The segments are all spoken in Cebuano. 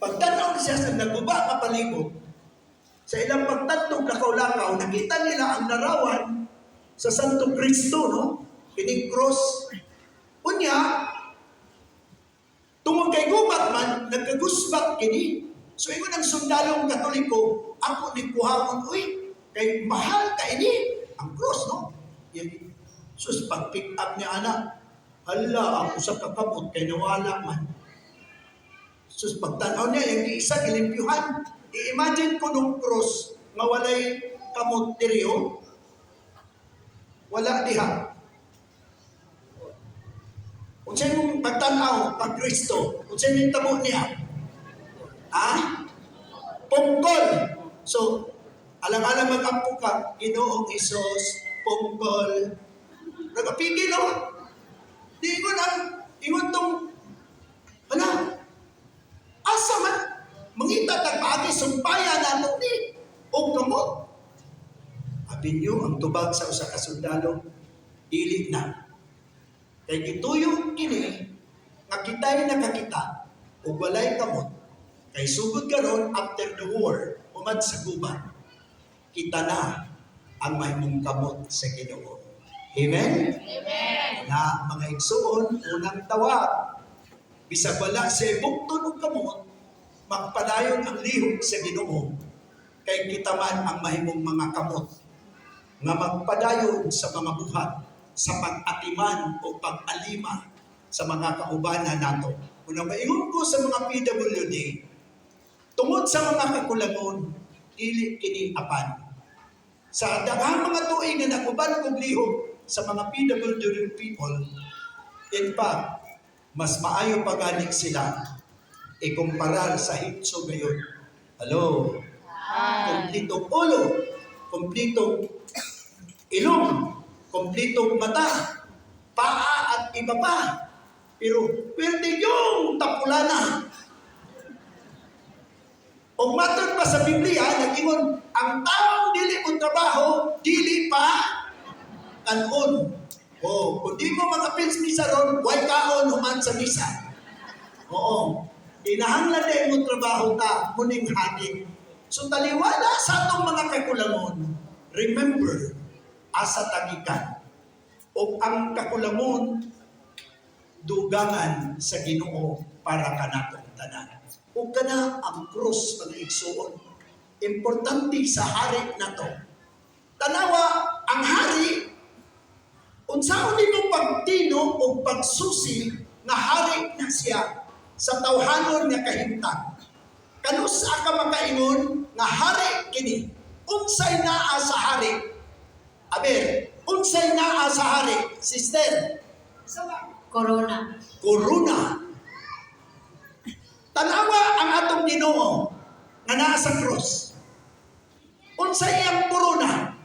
Pagtanaw siya sa naguba nga palibot, sa ilang pagtandog lakaw-lakaw, nakita nila ang larawan sa Santo Cristo, no? Kining cross. Unya, tungod kay gubat man, nagkagusbat kini. So ingon ang sundalong Katoliko, "Ako ni kuhaon uy, kay mahal ka ini ang cross," no? Yan, sus, pag pick up niya ana, hala, ang usa ka kamot kay nawala man. Sus, pagtanaw niya, yung isa gilimpyuhan. I-imagine ko nung cross nga walay kamot diri, oh. Wala diha. Unsay mong pagtanaw pag Kristo, unsay nitabo niya? Ha? Pungkol. So, alang-alang mag-ampo ka, "Ginoong Hesus, pungkol." Nagapigil, no? Di ingon ang, ingon tong, wala. Asa man, mangita tag paagi sumpaya nato ni, o kamot. Abi niyo ang tubag sa usa ka sundalo, "Dili na. Kay gituyo kini nga kita'y nakakita ug walay kamot, kay sugod karon, after the war, human sa gubat, kita na ang mahimong kamot sa Ginoo." Amen? Amen. Na mga igsuon, unang tawag. Bisag wala siya bukton og kamot, magpadayon ang lihok sa Ginoo. Kay kita man ang mahimong mga kamot nga magpadayon sa mga buhat sa pag-atiman o pag-alima sa mga kaubanan nato. Unang maingon ko sa mga PWD, tungod sa mga kakulangon, dili kini apan. Sa daghang mga tuig nga nakuban kog lihok sa mga PWD people, in fact, mas maayo pa gani sila ikumparar sa hitso ngayon. Hello? Kumplitong ulo, kumplitong ilong, kumplitong mata, paa at iba pa. Pero pwede yung tapulana. O matod pa sa Biblia, nag-ingon, ang taong dili mo trabaho, dili pa kanon. O, kung di mo mag-apil sa misa ron, way kaon human sa misa. Oo. Kinahanglan din mo trabaho ta, muning hatid. So taliwala sa atong mga kakulangon, remember, asa ta gikan. O ang kakulangon, dugangan sa Ginoo para kanatong tanan. Ug kana ang krus, mga igsuon. Importante sa hari nato. Tanawa ang hari, unsaon nimo pagtino o pagsusi nga hari na siya sa tawhanon nga kahimtang? Kanusa ka makaingon nga hari kini? Unsay naa sa hari? Aber, unsay naa sa hari? Sister? Corona. Corona. Tanawa ang atong Ginoo nga naa sa krus. Unsay iyang corona?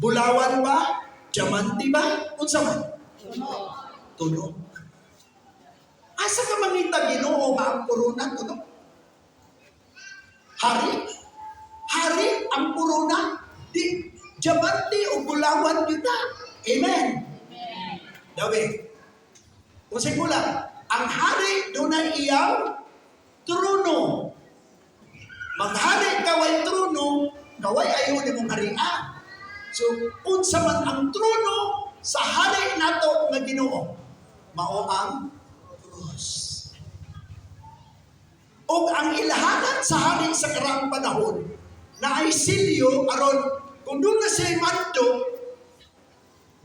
Bulawan ba? Diamante ba? Unsa man? Tuno. Asa ka mangita Ginoo nga ang corona tuno? Hari? Hari ang corona? Di diamante o bulawan gyud na. Amen. Dawi. Unsay kulang? Ang hari dunay iyang trono. Maghari ka way trono, kaway ayo nimong harian. So, unsa man ang trono sa hari nato nga Ginoo, mao ang krus. Og ang ilahanan sa hari sa karaang panahon na ay silyo aron kung doon na siya mando,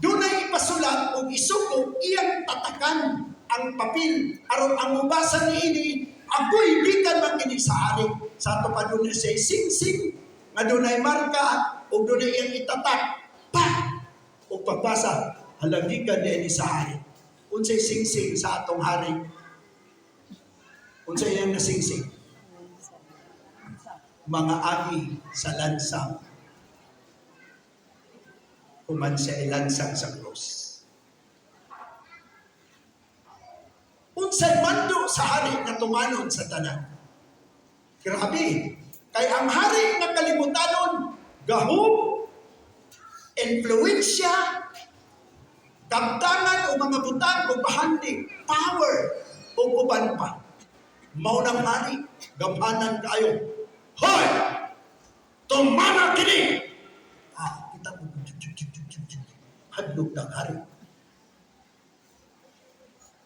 doon ay ipasulat o isuko iyang tatakan ang papel aron ang mubasa niini, agoy, gikan man kini sa hari. Sa ato pa doon na siya singsing nga dunay marka o dunay iyang itatak pa o pagbasa, hala, gikan ni sa hari. Unsay singsing sa atong hari? Unsay iyang nasingsing? Mga agi sa lansang human siya ilansang sa krus. Unsay mando sa hari nga tumanon sa tanan? Grabe. Kay ang hari nga kalibutanon, gahom, influensya, kabtangan o mga butang o bahandi, power, o uban pa. Mao nang hari, gamhanan kaayo. Hoy! Tumana kini! Ah, kita mo, hadlok ng hari.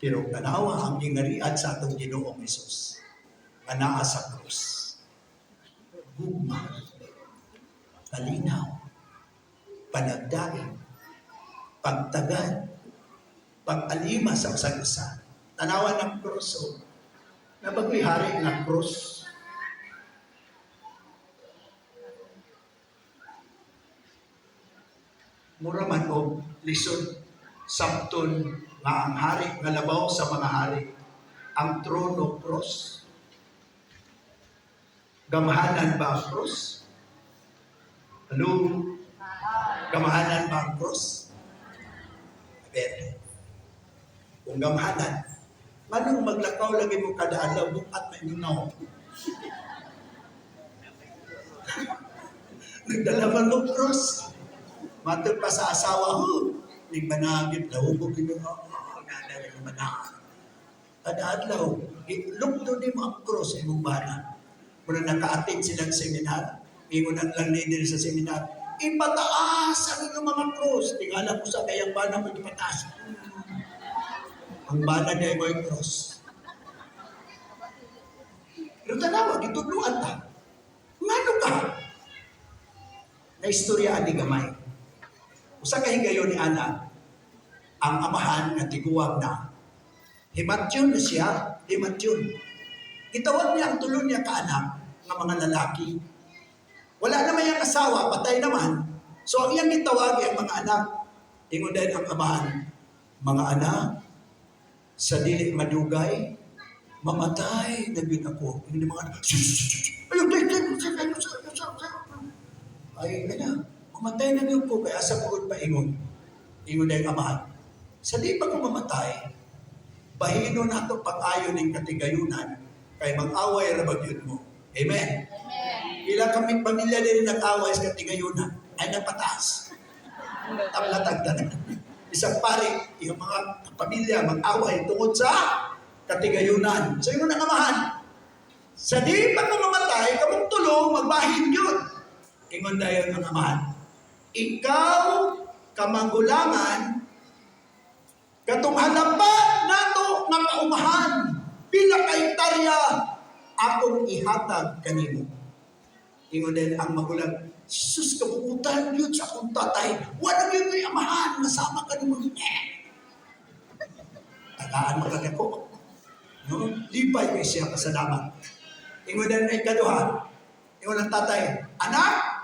Pero tanawa ang gingarian sa atong Ginoong Hesus. Anaa sa krus. Gugma, kalinaw, panagdaig, pagtagad, pag-alima sa usag usa. Tanawa ng krus, oh. Nabagoy hari nga krus. Mura man og lisod sabton nga ang hari nga labaw sa mga hari, ang trono cross. Gamhanan ba ang cross? Hello? Gamhanan ba ang cross? Aber, kung gamhanan, manong maglakaw lagi mo kada adlaw bukat na inyong naong. Nagdala man mo cross. Matod pa sa asawa ho. Ning managit, lahubog yun yung nana rin manag. Kada adlaw, lukto ni mo ang cross sa imong bana. Muna naka-attend silang seminar, ingon ang lang leader sa seminar, ipataas ang inyong mga cross. Tingala mo sa kayang bana mo ipataas. Ang bana niya ay may cross. Pero tanawa, gitudluan ta. Ngano ka? Na istorya ani gamay. Usa ka higayon ni Ana, ang amahan nga tiguwag na. Himatyon na siya, himatyon. Gitawag niya ang tulo niya kaanak nga mga lalaki. Wala naman yung asawa, patay naman. So ang iyang gitawag ang mga anak. Ingon din ang amahan, mga anak, sa dili madugay, mamatay na gyud ako. Ingon mga anak, "Shh, shh, shh, shh. Ayaw, tay, tay, tay, tay, tay, tay, tay." Ay, na, mamatay na gyud ko, kaya asa ko pa ingon. Ingon din ang amahan, sa di pa ko mamatay, bahino na ito pag-ayon ng katigayunan, kay mag-away ra ba gyud mo. Amen. Amen. Ilang kaming pamilya din nag-away sa katigayunan, ay napataas. Tablatag tanan. Isang pare, yung mga pamilya mag-away tungod sa katigayunan. So ingon ang amahan, sa di pa ko mamatay, kamong tulo, magbahin yun. Ingon dayon ang amahan. Ikaw, kamanggulangan, katong halapan nato nga kaumahan, pila ka hektarya, akong ihatag kanimo. Ingon din ang magulang, sus, kabuutan yun sa akong tatay. Wala yun ko'y amahan, masama ka nimo. Eh. Tagaan mo ko. No? Lipay kay siya pasalamat. Ingon din ay kaduha. Ingon ang tatay, anak,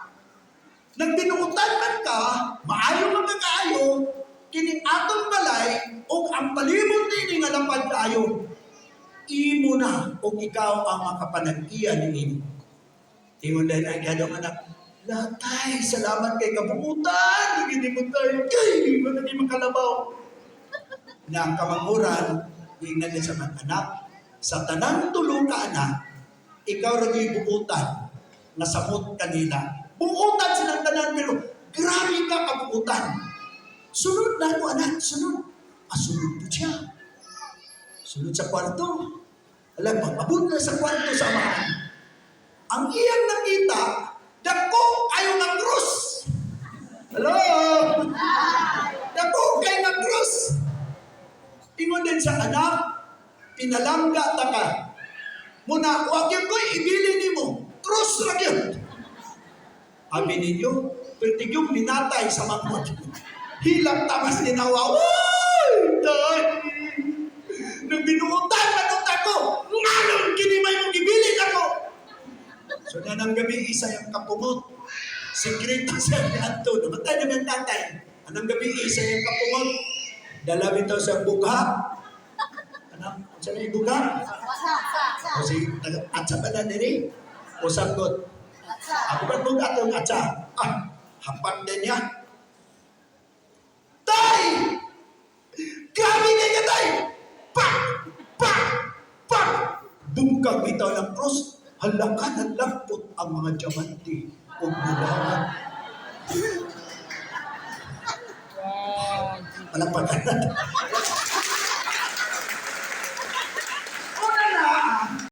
nagbinuutan man ka, maayo man ka kaayo, kining atong balay ug ang palibot nini nga lapad kaayo, imo na ug ikaw ang makapanag-iya niini. Ingon din ang ikaduhang anak, latay, salamat kay kabuutan, hindi mo tayo, kay, wala di makalabaw. Na ang kamanguran, ingnan niya sa mga anak, sa tanang tulo ka anak, ikaw ra gyud buutan nga samot kanila. Buutan silang tanan pero grabe ka kabuutan. Sunod na ako anak, sunod. Ah, sunod po siya. Sunod sa kwarto. Alam, pag-abot na sa kwarto sa amahan. Ang iyang nakita, dako kayo nga krus. Hello? Dako kayo nga krus. Ingon din sa anak, pinalangga ta ka. Muna, wag yun ko'y ibili nimo. Krus ra gyud. Abi ninyo, pwede yung minatay sa manghod. Hilak tamas ni Nawa. Uy! Tay! Nang binuutan man ako, nganong kini may mong gibilin ako. So na nang gabi isa yung kapungot. Sikreto sa ni Anton. Namatay naman tatay. Anang gabi isa yung kapungot. Dala bitaw sa bugha. Anang, sa na yung bugha? O si, atsa ba na diri? O sanggot. Ako ba bugha itong atsa? Ah, hapak din niya. Tay! Grabe kay ka, tay! Pak! Pak! Pak! Bungkag bitaw ng cross. Halakan ng lampot ang mga diamante o bulawan. Palakpakan natin.